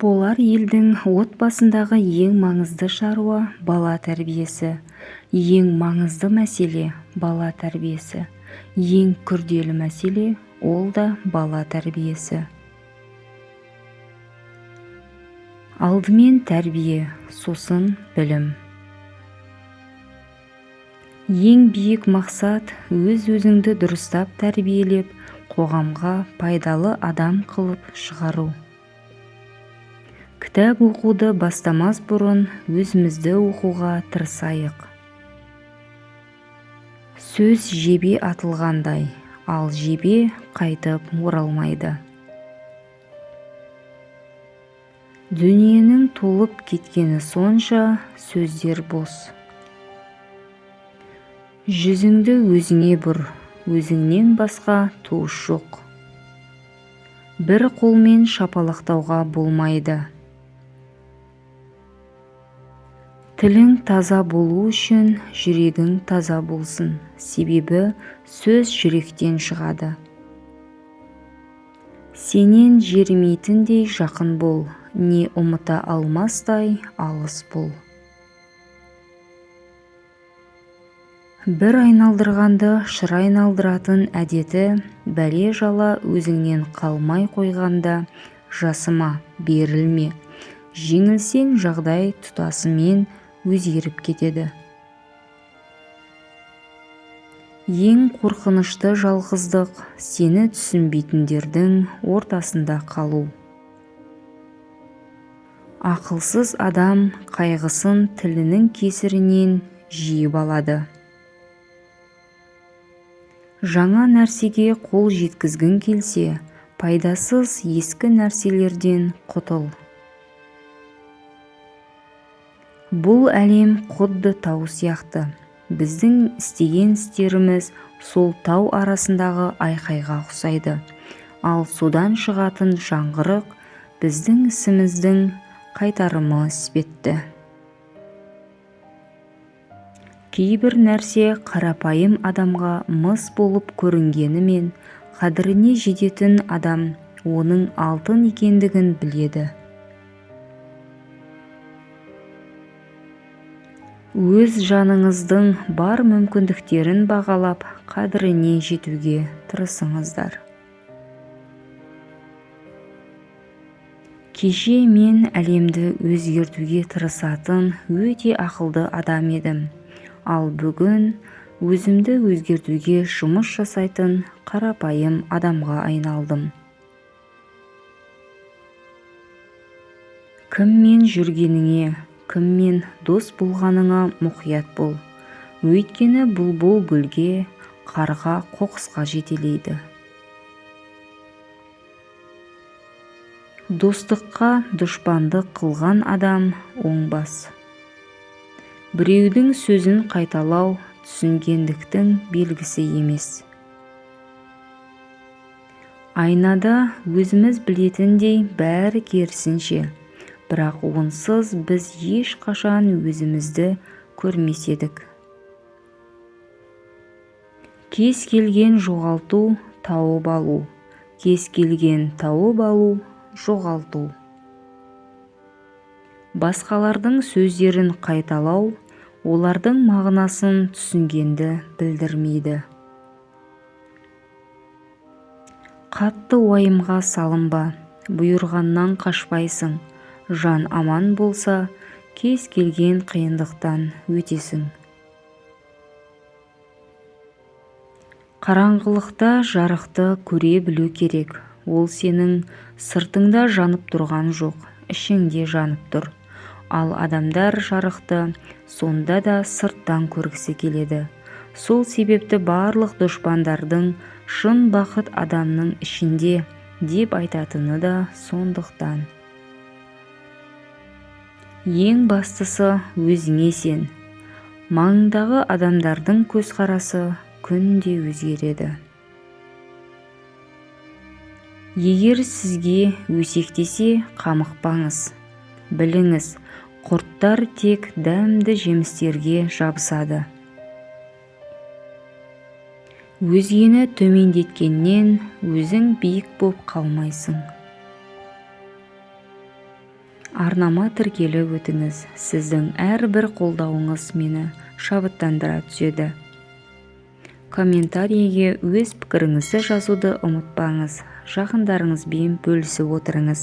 Болар елдің отбасындағы ең маңызды шаруа бала тәрбиесі. Ең маңызды мәселе бала тәрбиесі. Ең күрделі мәселе ол да бала тәрбиесі. Алдымен тәрбие, сосын білім. Ең биік мақсат өз-өзіңді дұрыстап тәрбиелеп, қоғамға пайдалы адам қылып шығару. Кітап оқуды бастамас бұрын өзімізді оқуға тырысайық. Сөз жебе атылғандай, ал жебе қайтып оралмайды. Дүниенің толып кеткені сонша, сөздер бос. Жүзіңді өзіңе бұр, өзіңнен басқа туыс жоқ. Бір қолмен шапалақтауға болмайды. Тілің таза болу үшін жүрегің таза болсын, себебі сөз жүректен шығады. Сенен жерімейтіндей жақын бол, не ұмыта алмастай алыс бол. Бір айналдырғанды шыр айналдыратын әдеті бәле-жала өзіңнен қалмай қойғанда жасыма, берілме. Жеңілсең жағдай тұтасымен өзгеріп кетеді. Ең қорқынышты жалғыздық сені түсінбейтіндердің ортасында қалу. Ақылсыз адам қайғысын тілінің кесірінен жиып алады. Жаңа нәрсеге қол жеткізгің келсе, пайдасыз ескі нәрселерден құтыл. Бұл әлем құдды тау сияқты. Біздің істеген істеріміз сол тау арасындағы айқайға ұқсайды. Ал содан шығатын жаңғырық біздің ісіміздің қайтарымы іспетті. Кейбір нәрсе қарапайым адамға мыс болып көрінгенімен, қадіріне жететін адам оның алтын екендігін біледі. Өз жаныңыздың бар мүмкіндіктерін бағалап, қадіріне жетуге тырысыңыздар. Кеше мен әлемді өзгертуге тырысатын өте ақылды адам едім. Ал бүгін өзімді өзгертуге жұмыс жасайтын қарапайым адамға айналдым. Кіммен жүргеніңе, кіммен дос болғаныңа мұқият бол. Өйткені бұлбұл гүлге, қарға қоқысқа жетелейді. Достыққа дұшпандық қылған адам оңбас. Біреудің сөзін қайталау түсінгендіктің белгісі емес. Айнада өзіміз білетіндей бәрі керісінше, бірақ онсыз біз ешқашан өзімізді көрмес едік. Кез келген жоғалту тауып алу, кез келген тауып алу жоғалту. Басқалардың сөздерін қайталау олардың мағынасын түсінгенді білдірмейді. Қатты уайымға салынба, бұйырғаннан қашпайсың, жан аман болса, кез келген қиындықтан өтесің. Қараңғылықта жарықты көре білу керек, ол сенің сыртыңда жанып тұрған жоқ, ішіңде жанып тұр. Ал адамдар жарықты сонда да сырттан көргісі келеді. Сол себепті барлық дұшпандардың шын бақыт адамның ішінде деп айтатыны да сондықтан. Ең бастысы өзіңе сен. Маңыңдағы адамдардың көзқарасы күнде өзгереді. Егер сізге өсектесе, қамықпаңыз. Біліңіз, құрттар тек дәмді жемістерге жабысады. Өзгені төмендеткеннен өзің биік боп қалмайсың. Арнама тіркеліп өтіңіз. Сіздің әрбір қолдауыңыз мені шабыттандыра түседі. Комментарийге өз пікіріңізді жазуды ұмытпаңыз. Жақындарыңызбен бөлісіп отырыңыз.